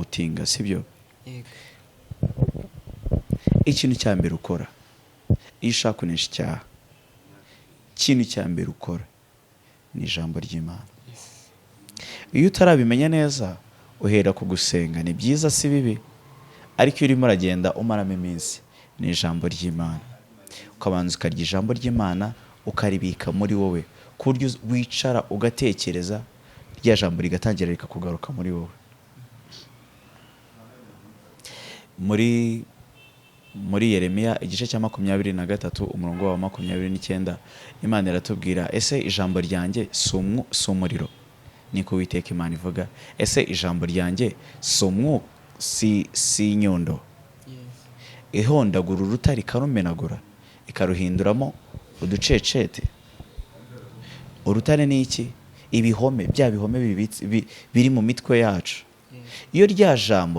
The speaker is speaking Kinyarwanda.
Utinga, sibyo? Yego. Ikintu cya mbere ukora iyo ushaka kunesha icyaha, ikintu cya mbere ukora ni ijambo ry'Imana. Iyo utarabimenya neza, uhera ku gusenga. Ni byiza, si bibi, ariko iyo urimo uragenda umaramo iminsi, ni ijambo ry'Imana. Ukabanza ukarya ijambo ry'Imana, ukaribika muri wowe, ku buryo wicara ugatekereza, rya jambo rigatangira rikakugaruka muri wowe. Muri Yeremiya igice cya 23, umurongo wa 29, Imana iratubwira: "Ese ijambo ryanjye si umuriro?" Niko Uwiteka Imana ivuga. "Ese ijambo ryanjye si inyundo ihondagura urutare, ikarumenagura, ikaruhinduramo uducecete?" Urutare ni iki? Ibihome, bya bihome biri mu mitwe yacu. Iyo rya jambo